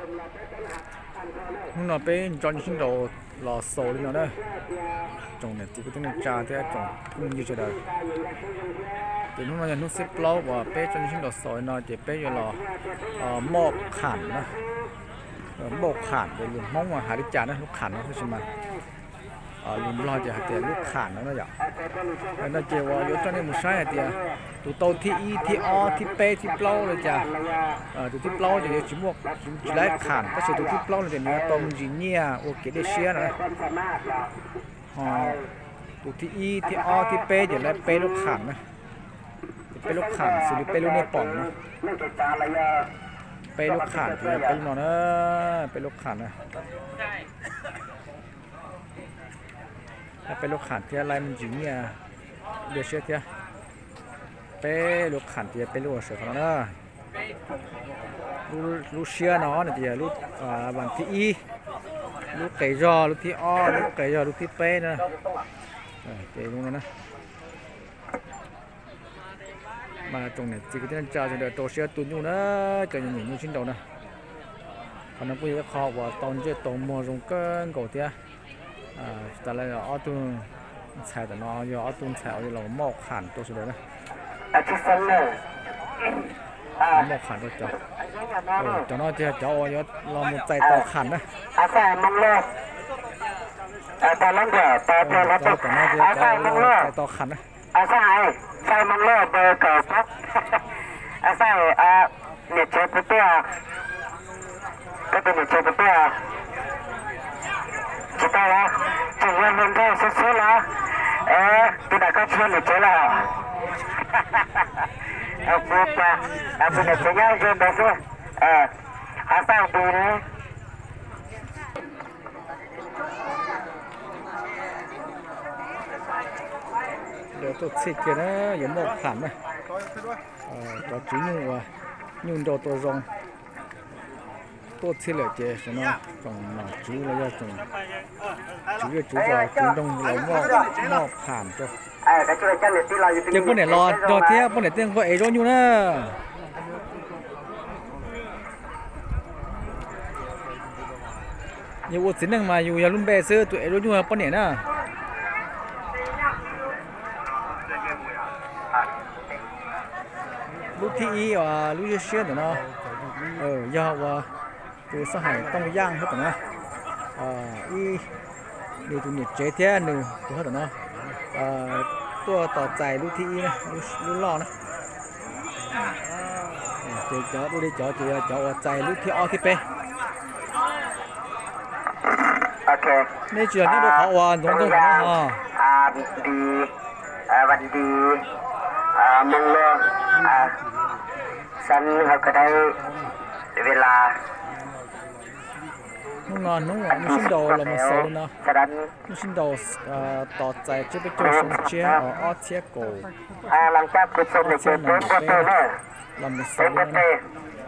Hnub no peb nco ntsoov sib nraus los xaus li no na, tsoom niam txiv kwv tij neej tsa thiab tsoom phooj ywg sawv daws. Ces hnub no yog hnub xiab plaub uas peb nco ntsoov sib nraus xaus li no ces peb yuav los moj qham na. Moj qham ces lus Hmoob mas hais li cas na, lub qham no tab sis mas lus Nplog ces hais tias lub qham no na yom. No ces uas yuav coj nej mus saib hais tias tus tau thib ib, thib ob, thib peb, thib plaub li cas. Tus thib plaub ces yuav tsis muaj, tsis laib qham, tab sis tus thib plaub no ces nws yuav tau me ntsis nyiaj ua kev dej siab no. Ho tus thib ib, thib ob, thib peb ces laib peb lub qham na. Ces peb lub qham xws li peb lub nej pom no, peb lub qham ces yog peb lub no na, peb lub qham na. Laib peb lub qham thiab laib me ntsis nyiaj dej siab thiab. Peb lub qham ces yog peb lub uas sawv qhov no na. Lub siab no no ces yog lub vas thib ib, lub qes zog lub thib ob, lub qes zog lub thib peb na. Ces zoo no na. Mas tsoom niam txiv kwv tij neej tsa sawv daws rau siab tu nyuj na, cov nyiam nyuj sib nraus na. Qhov no kuj yog ib qho uas tau ntsej tau muag zoo kawg nkaus thiab. Tsis tas li ob tug ntxhais tam no yog ob tug ntxhais uas yuav los moj qham rau sawv daws na. Moj qham rau cov, cov no ces cov uas yuav los mus txais tos qham na. Cov no ces cov uas yuav los txais tos qham na. Niam tsev puas tuaj? Koj tus niam tsev puas tuaj? Tsis tau los? Tseem yog hluas nraug xwb xwb los? Tus ntawd koj tsis yog niam tsev los? Tus niam tsev nyob ze ntawd xwb. Ho xaj tus Lawv tuaj txhij kiag na, yuav muaj qham na. Cov tswv nyuj uas nyuj nrau tua zoo tuaj txhij lawm ces tsoom nom tswv los yog tsoom tswv zej tswv zos tswv nroog los muaj qham rau. Ces poj niam los nrog thiab poj niam thiaj nquag ev zaub nyuj na. Yus ua txiv neej mas yus yog lub npe xwb, tus ev zaub nyuj poj niam na. Lub thib ib uas lub siab siab ntawm no yog uas tus Xab Hais Tooj Yaj hab tom na, ib, nws tus niam tsev thiab nws tus hab tom no tuaj tos txais lub thib ib, lub loj na. Ces cov dua li cov ces yog cov uas txais lub thib ob thib peb. Nej tsis yog nyob rau qhov uas ntxoov ntxoo no ho. Nti, Vaj Nti, Mooj Luaj, Sab Hawj Ka Dai, Vela. Hnub no hnub uas nej sib nraus los mus xaus li no, nej sib nraus tos txais tsiab peb caug xyoo tshiab ob txhiab kaum, ob txhiab nees nkaum peb los mus xaus li no.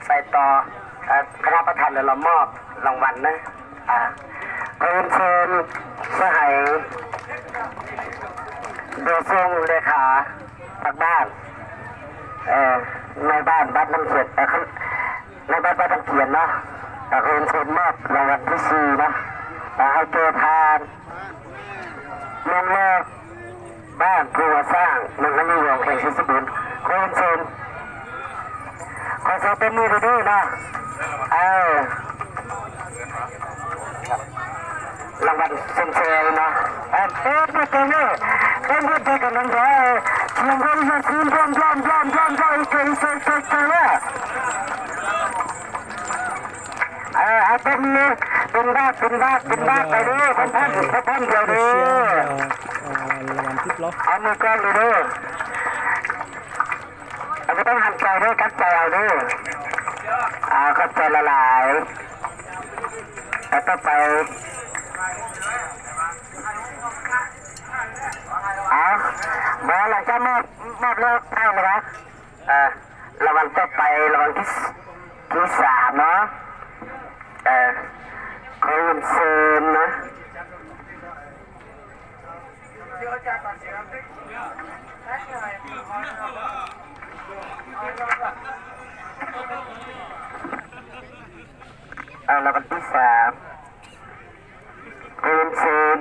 Txais tos kab nab pab thas lawv los moj loos vas na. Khoo Yaj Xoo, Xab Hais Ntuj Xoo, Lej Kha, Phaj Npaj, Nais Npaj Npab Nam Kias, Nais Npaj Npab Nam Kias no, Khoo Yaj Xoo moj loos vas thib xis no, Hawj Ke Thas, Mooj Luaj, Npab Phu Ua Xaj, Mooj Luaj Nyooj Yoos, Khees Xib Xib Pun, Khoo Yaj Xoo. Qhov xaus tej nej li no. Loos vas xoo xoo no. Peb npuaj tes ne, peb npuaj tes kom nrov nrov, tsis npuaj ib zaug xwb npuaj nploj nploj nploj nploj ib ce ib ce ib ce ib ce na. Peb npuaj, peb npuaj, peb npuaj pais li, peb npuaj, peb npuaj nplaws li. Ob nus koj li li. Peb toob has cai li, kab cai li. Koj cai laj lais. Peb toob pais. Mov los coj moj, moj lub thaij li as. Loos vas toj pais, loos vas thib xas no. Khoo Yaj Xoo na. Ờ, là bạn Bích Phạm, cô Yến Sơn,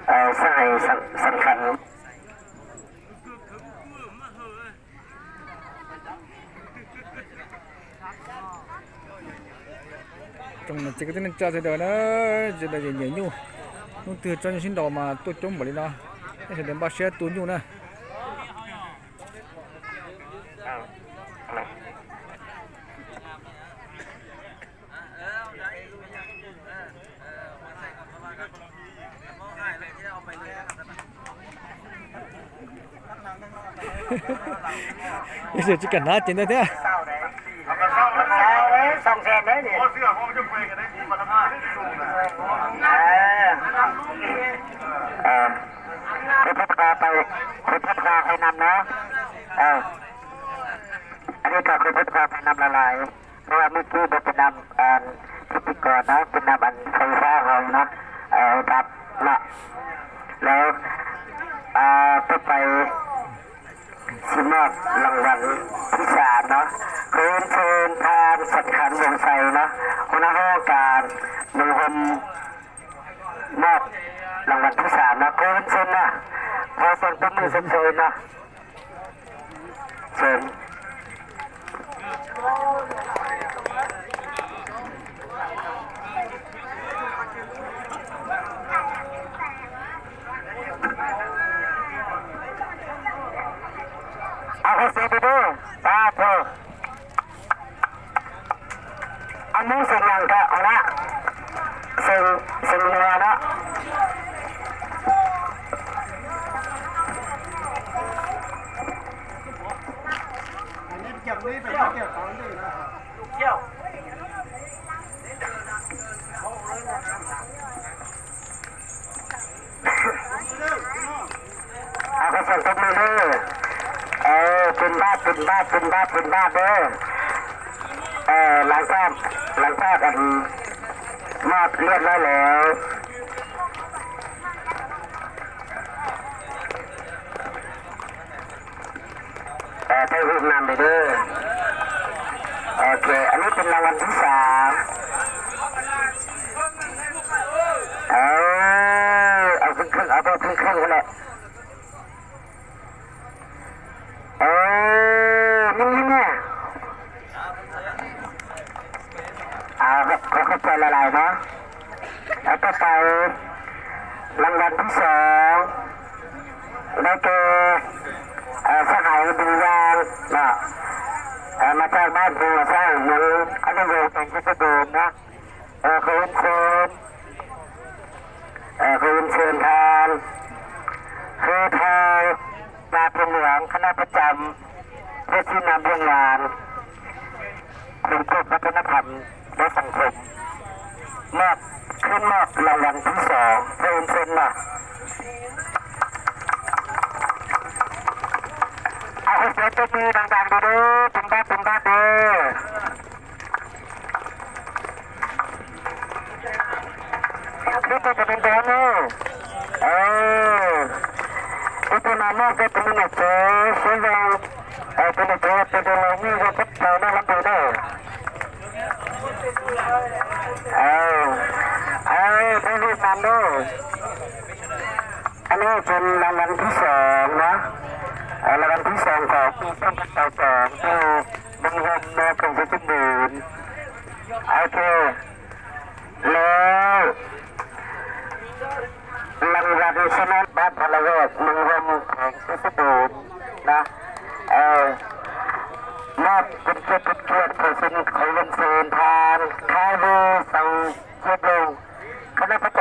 ờ, sau này sẵn, sẵn sàng. Tsoom niam txiv kwv tij neej tsa sawv daws na, sawv daws nyiam nyuj, hnub twg tso nyuj sib nraus mas tuaj coob npaum li no, nej sawv daws npaj siab tu nyuj na. Ib tsis kam hnav ces ntawd thiab. Khối phép khoa phải, khối phép khoa phải năm đó. Ờ. Anh ấy cho khối phép khoa phải năm là lại. Khoa mới ký được Việt Nam, à, cái gì còn đó, Việt Nam anh phải phá hồi nó, ờ, đập nó. Nó, à, tôi phải xin mời lòng vòng thứ sáu đó. Khối phép khoa sẵn sàng vòng xoay đó. Hôm nay ho cả lòng vòng มอบรางวัลที่สามนะ ขอเชิญนะ ขอเสียงปรบมือสดๆนะ เชิญ เอาขอเสียงปรบมือ สาธุ Ab mus xeem Yas kam ua na, xeem, xeem Yas no. Ab, koj xeem tau mloog na. Pus npaj, pus npaj, pus npaj, pus npaj na. Lav koj, lav koj, maj liaj laj lawm. Ờ, theo Việt Nam thì đưa. Ok, anh ấy tên là Hoàng Thúy Sam. Ờ, ở Vĩnh Khương, ở Vĩnh Khương này. Ờ, Minh Linh nha. À, có, có, có, lại lại đó. Ở, có, có, รางวัลที่สอง ได้แก่ เอ่อ สหายบุญญาณ เนาะ เอ่อ มาจากบ้านภูสร้างเมืองอนุวงศ์ เป็นเพชรบูรณ์นะ เอ่อ ขอเรียนเชิญ เอ่อ ขอเรียนเชิญทาง คือทาง มาเป็นหลวงคณะประจำ เพื่อชี้นำเรื่องงาน คุณภาพวัฒนธรรมและสังคม มอบ ขึ้นมอบรางวัลที่สอง เรียนเชิญมา เอาขอเสียงตบมือดังๆด้วยเด้อ เป็นบ้าเป็นบ้าเด้อ Tiếp theo là bên đó nha. Ờ. Tiếp theo là mời các bạn, mình sẽ, sẽ vào, ờ, tụi mình sẽ, tụi mình là như là cấp đầu đó lắm rồi đó. Ờ. Ờ, thank you, Sam đó. Anh ấy trên là lần thứ sáu đó. Ờ, là lần thứ sáu có, trong các tài khoản, trong, trong hôm, ờ, cùng với chính quyền. Ok. แล้วรางวัลชนะบัตรพลเวทหนึ่งวันของเพชรบูรณ์นะ เออ มอบเป็นเกียรติเป็นเกียรติขอเชิญขอเรียนเชิญทางท้าวลือสังเทียบลงคณะประจ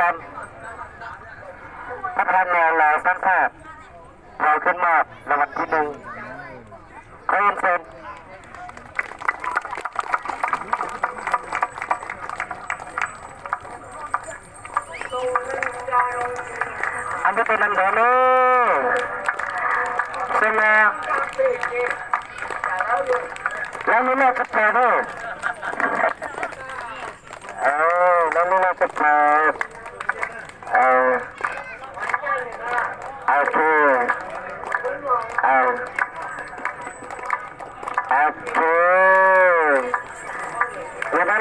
ำ ประธานงานลาวสร้างชาติ พร้อมขึ้นมอบรางวัลที่หนึ่ง ขอเรียนเชิญ Anh có tên anh đó nữa. Xin, à, lát nữa nó sắp về thôi. Ờ, lát nữa nó sắp về. Ờ. Ok. Ờ. Ok. Người đó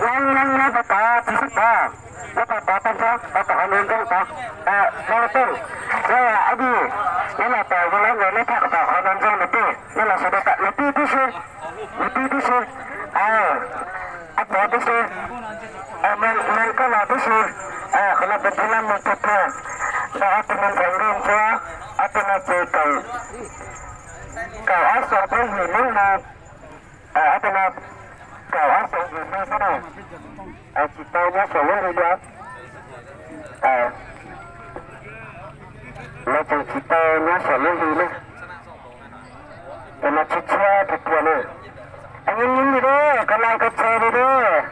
Nyob nyob nyob tau tod tsis xub tod, nyob tau tod tag nrho, tau tom qhov ntoo ntoo tod. Zoo le tej, yog ab di, nyob los tau zoo le ntawd neb tham kom tau qhov ntoo ntoo nws tij, nyob los sawv daws tawm nws tij tib si, nws tij tib si, ab pov tib si, me koj los tib si, qhov no tus tij laug mus tus tuag, ntawm ob tug no ntxeev nkaus ntsuab, ob tug no ces kaum, kaum ob xyoos peb yim lub hli, ob tug no kaum ob xyoos yim hli xwb na, tsis tau nyob saum lub hli li. Lawv tseem tsis tau nyob saum lub hli na. Ces mas tshiab tshiab tiag tiag na. Nyob nyob li dab, koj naj koj tsheb li dab.